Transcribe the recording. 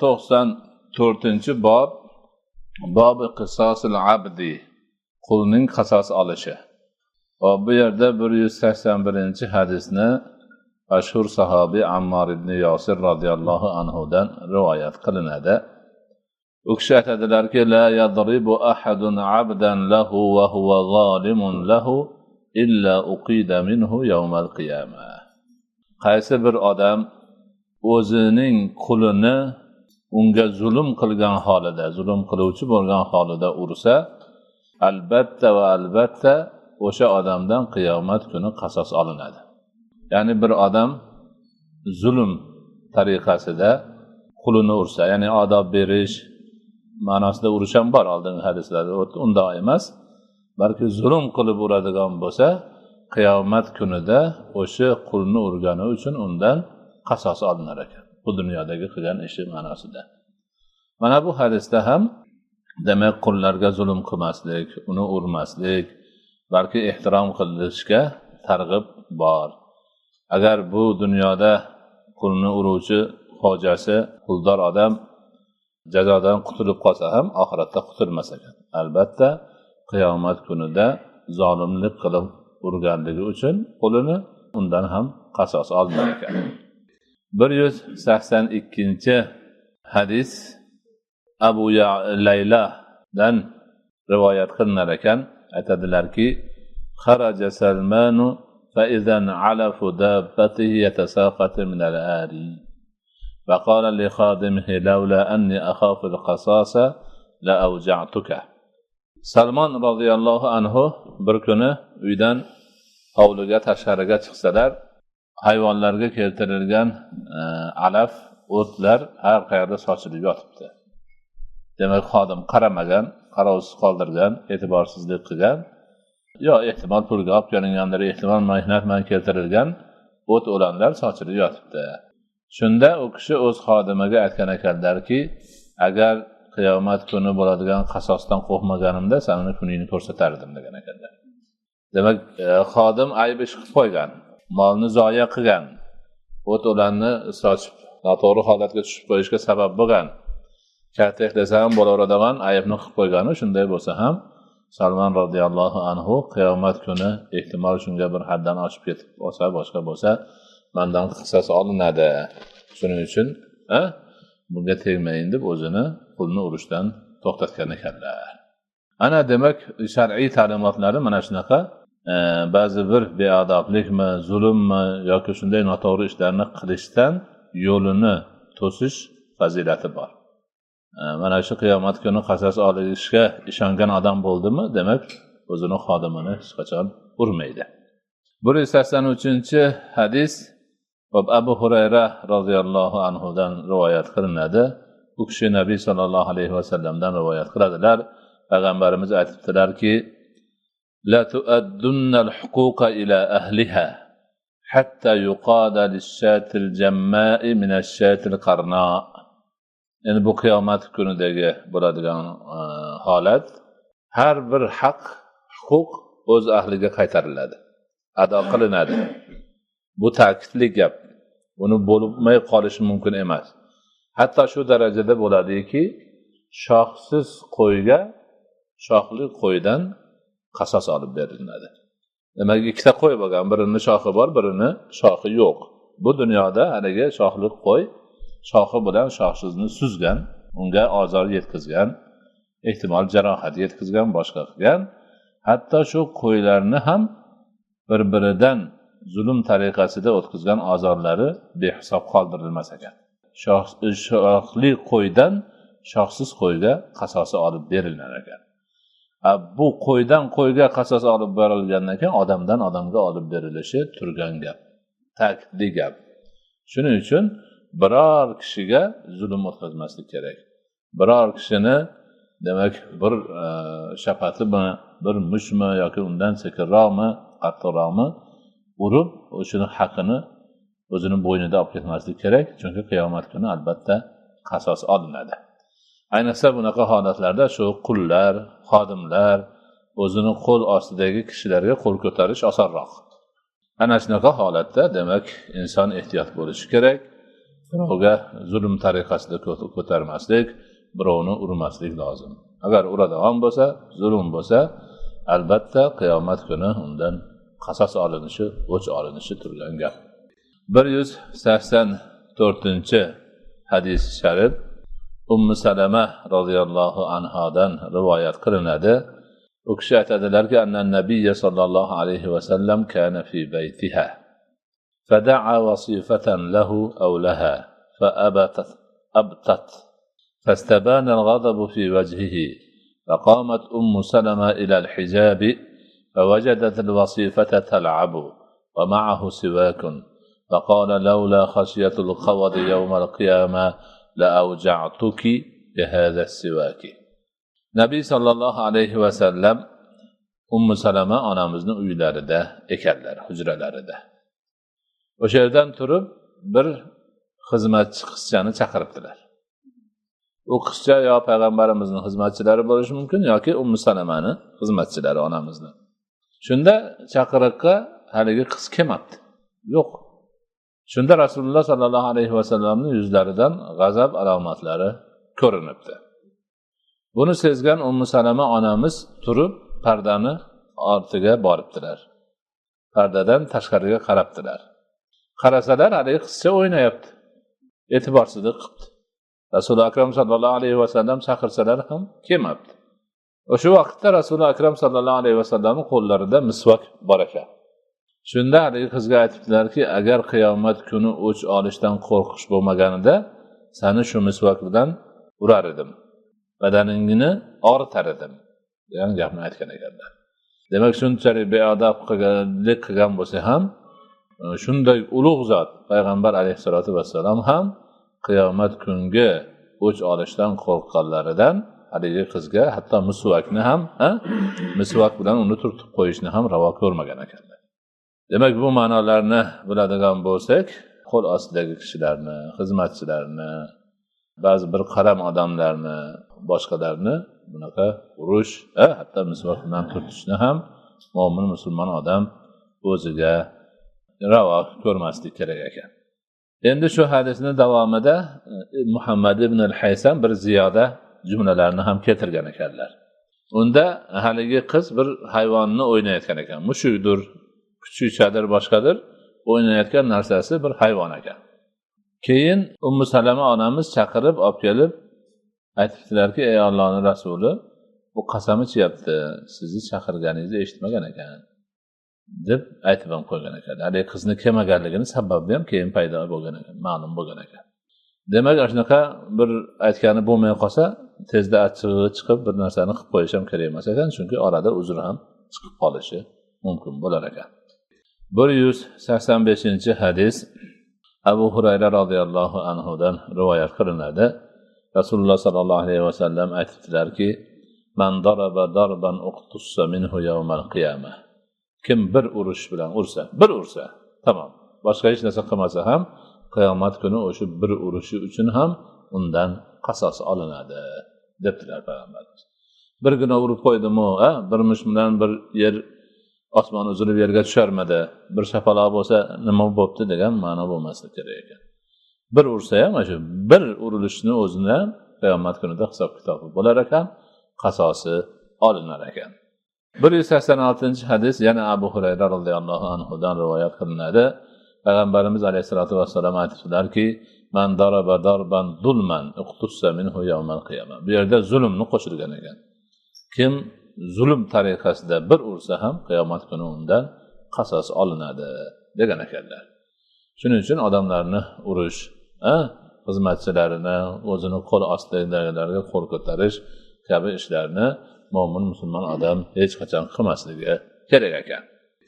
94-bob, bobi qisosil abdi, qulning qasos olishi. Va bu yerda 181-hadisni mashhur sahobiy Ammor ibn Yosir radhiyallohu anhudan rivoyat qilinadi. U kishi aytadilarki: la yadribu ahadun abdan lahu va huwa zalimun lahu illa uqida minhu yawmal qiyamah. Qaysi bir odam o'zining qulini unga zulm qilgan holida, zulm qiluvchi bo'lgan holida ursa, albatta va albatta o'sha odamdan qiyomat kuni qasos olinadi. Ya'ni bir odam zulm tariqasida qulini ursa, ya'ni odob berish ma'nosida urush ham bor, oldingi hadislarda o'tdi, undoq emas, balki zulm qilib uradigan bo'lsa, qiyomat kunida o'sha qulni urgani uchun undan qasos olinar ekan. Bu dunyodagi qilgan ishi ma'nosida. Mana bu hadisda ham demak qullarga zulm qilmaslik, uni urmaslik, balki ehtirom qilishga targ'ib bor. Agar bu dunyoda qulni uruvchi xo'jasi, quldor odam jazodan qutulib qolsa ham oxiratda qutulmas ekan. Albatta qiyomat kunida zolimlik qilib urganligi uchun qulini undan ham qasos olinar ekan. 182-hadis Abu Layladan rivoyat qilinar ekan. Aytadilarki: xaraja Salmanu fa izan alafu dabbatihi yatasaqatu min al-ari. فقال لخادمه لولا أني أخاف القصاص لأوجعتك. Salmon roziyallohu anhu bir kuni uydan hovliga, tashqariga chiqsalar, hayvonlarga keltirilgan alaf, o'tlar har qayerda sochilib yotibdi. Demak, xodim qaramagan, qarovsiz qoldirgan, e'tiborsizlik qilgan, yo ehtimol pulga olib kelingandir, ehtimol mehnat bilan keltirilgan o't o'lanlar sochilib yotibdi. Shunda u kishi o'z xodimiga aytgan ekanlarki, agar qiyomat kuni bo'ladigan qasosdan qo'rqmaganimda seni kuningni ko'rsatardim degan ekanlar. Demak, xodim ayb ish qilib qo'ygan, molni zoya qilgan, o't o'lanni sochib noto'g'ri holatga tushib qo'yishga sabab bo'lgan, kaltak desa ham bo'laveradigan aybni qilib qo'ygani, shunday bo'lsa ham Salmon roziyallohu anhu qiyomat kuni ehtimol shunga bir haddan oshib ketib bo'lsa, boshqa bo'lsa mendan qisas olinadi. Shuning uchun bunga tegmayin deb o'zini qulni urishdan to'xtatgan ekanlar. Ana demak, shar'iy ta'limotlari mana shunaqa, ba'zi bir beadoblikmi, zulmmi yoki shunday noto'g'ri ishlarni qilishdan yo'lini to'sish fazilati bor. Mana shu qiyomat kuni qasos olishga ishongan odam bo'ldimi, demak o'zini xodimini hech qachon urmaydi. 183-hadis Abu Hurayra roziyallohu anhudan rivoyat qilinadi. U kishi Nabiy sallallohu alayhi vasallamdan rivoyat qiladilar. Payg'ambarimiz aytibdilarki: la tu'addunnal huquqa ila ahliha hatta yuqada lish-shatil jamma'i minash-shatil qarna. Endi bu qiyomat kunidagi bo'ladigan holat, har bir haq, huquq o'z ahliga qaytariladi, ado qilinadi. Bu ta'kidli gap. Buni bo'lmay qolishi mumkin emas. Hatto shu darajada bo'ladiki, shoxsiz qo'yga shoxli qo'ydan qasos olib beriladi. Demak, ikkita qo'y bo'lgan, birini shoxi bor, birini shoxi yo'q. Bu dunyoda haligi shoxli qo'y shoxi bilan shoxsizni suzgan, unga ozor yetkazgan, ehtimol jarohat yetkazgan, boshqa qilgan. Hatto shu qo'ylarni ham bir-biridan zulm tariqasida o'tkazgan ozorlari behisob qoldirilmas ekan. Shoxli qo'ydan shoxsiz qo'yga qasosi olib berilar ekan. Bu qo'ydan qo'yga qasos olib berilgandan keyin odamdan odamga olib berilishi turgan gap, ta'kidli gap. Shuning uchun biror kishiga zulm o'tkazmaslik kerak. Biror kishini demak bir shapatimi, bir mushmi yoki undan sekinroqmi, qattiqroqmi urib, o'shani haqini o'zini bo'ynida olib ketmaslik kerak, chunki qiyomat kuni albatta qasos olinadi. Ayniqsa bunaqa holatlarda shu qullar, xodimlar, o'zini qo'l ostidagi kishilarga qo'l ko'tarish osonroq. Ana shunaqa holatda demak inson ehtiyot bo'lishi kerak. Birovga zulm tariqasida ko'tarmaslik, birovni urmaslik lozim. Agar uradigan bo'lsa, zulm bo'lsa, albatta qiyomat kuni undan qasos olinishi, o'ch olinishi turgan gap. 184-hadis sharif Ummu Salama roziyallohu anhodan rivoyat qilinadi. U kishi aytadilarki, anna nabiyya sallallohu alayhi va sallam kana fi baytiha fada'a wasifatan lahu aw laha fa'abatat abtat fastabana al-ghadabu fi wajhihi faqamat Ummu Salama ila al-hijab فوجدت الوصيفة تلعب ومعه سواك فقال لولا خشية القوض يوم القيامة لأوجعتك بهذا السواك. Nabiy sallallohu alayhi va sallam Ummu Salama onamizni uylarida ekanlar, hujralarida. O'sha yerdan turib bir xizmatchi qizchani chaqiribdilar. U qizcha yo payg'ambarimizning xizmatchilari bo'lishi mumkin yoki Ummu Salamani xizmatchilari onamizni. Shunda chaqiriqqa haligi qiz kelmabdi. Yo'q. Shunda Rasululloh sallallohu alayhi vasallamning yuzlaridan g'azab alomatlari ko'rinibdi. Buni sezgan Ummu Salama onamiz turib pardani ortiga boribdilar. Pardadan tashqariga qarabdilar. Qarasalar haligi qizcha o'ynayapti. E'tiborsizlik qilibdi. Rasuli Akram sallallohu alayhi vasallam chaqirsalar ham kelmabdi. O'sha vaqtda Rasuli Akram sallallohu alayhi vasallamning qo'llarida misvak bor ekan. Shunda haligi qizga aytibdilarki, agar qiyomat kuni o'ch olishdan qo'rqish bo'lmaganida seni shu misvak bilan urar edim. Badaningni og'ritar edim degan gapni aytgan ekanlar. Demak, shunchalik beodob qilganlik qilgan bo'lsa ham, shunday ulug' zot payg'ambar alayhissalatu vassalam ham qiyomat kungi o'ch olishdan qo'rqqanlaridan haligi qizga hatto misvakni ham, misvak bilan uni turtib qo'yishni ham ravo ko'rmagan ekanlar. Demak, bu ma'nolarni biladigan bo'lsak, qo'l ostidagi kishilarni, xizmatchilarni, ba'zi bir qaram odamlarni, boshqalarni bunaqa urush, hatto misvak bilan turtishni ham mo'min musulmon odam o'ziga ravo ko'rmaslik kerak ekan. Endi shu hadisning davomida Muhammad ibn al-Haysam bir ziyoda jumlalarni ham keltirgan ekanlar. Unda haligi qiz bir hayvonni o'ynayotgan ekan. Mushukdir, kuchukchadir, boshqadir, o'ynayotgan narsasi bir hayvon ekan. Keyin Ummu Salama onamiz chaqirib olib kelib aytibdilarki, ey Allohning rasuli, bu qasam ichyapti, sizni chaqirganingizni eshitmagan ekan deb aytib ham qo'ygan ekan. Haligi qizni kelmaganligini sababi ham keyin paydo bo'lgan ekan, ma'lum bo'lgan ekan. Demak, shunaqa bir aytgani bo'lmay qolsa, tezda achchig'i chiqib bir narsani qilib qo'yish ham kerak emas ekan, chunki orada uzr ham chiqib qolishi mumkin bo'lar ekan. 185-hadis Abu Hurayra radhiyallohu anhudan rivoyat qilinadi. Rasululloh sallallohu alayhi vasallam aytibdilarki, man daraba darban uqtussa minhu yawmal qiyamah. Kim bir urush bilan ursa, bir ursa, tamom. Boshqa hech narsa qilmasa ham qiyomat kuni o'sha bir urushi uchun ham undan qasos olinadi debdilar payg'ambarimiz. Birgina urib qo'ydimi, bir mush bilan bir yer osmon uzilib yerga tusharmidi, bir shapaloq bo'lsa nima bo'pti degan ma'no bo'lmasligi kerak ekan. Bir ursa ham shu bir urilishni o'zini qiyomat kunida hisob kitobi bo'lar ekan, qasosi olinar ekan. 186-hadis yana Abu Hurayra radhiyallohu anhudan rivoyat qilinadi. Payg'ambarimiz alayhisolatu vassalam aytibdilarki, man daraba darban zulman uqtussa minhu yawmal qiyamah. Bu yerda zulmni qo'shilgan ekan. Kim zulm tariqasida bir ursa ham qiyomat kuni undan qasos olinadi degan ekanlar. Shuning uchun odamlarni urish, xizmatchilarini, o'zini qo'l ostidagilarga qo'l ko'tarish kabi ishlarni mo'min musulmon odam hech qachon qilmasligi kerak ekan.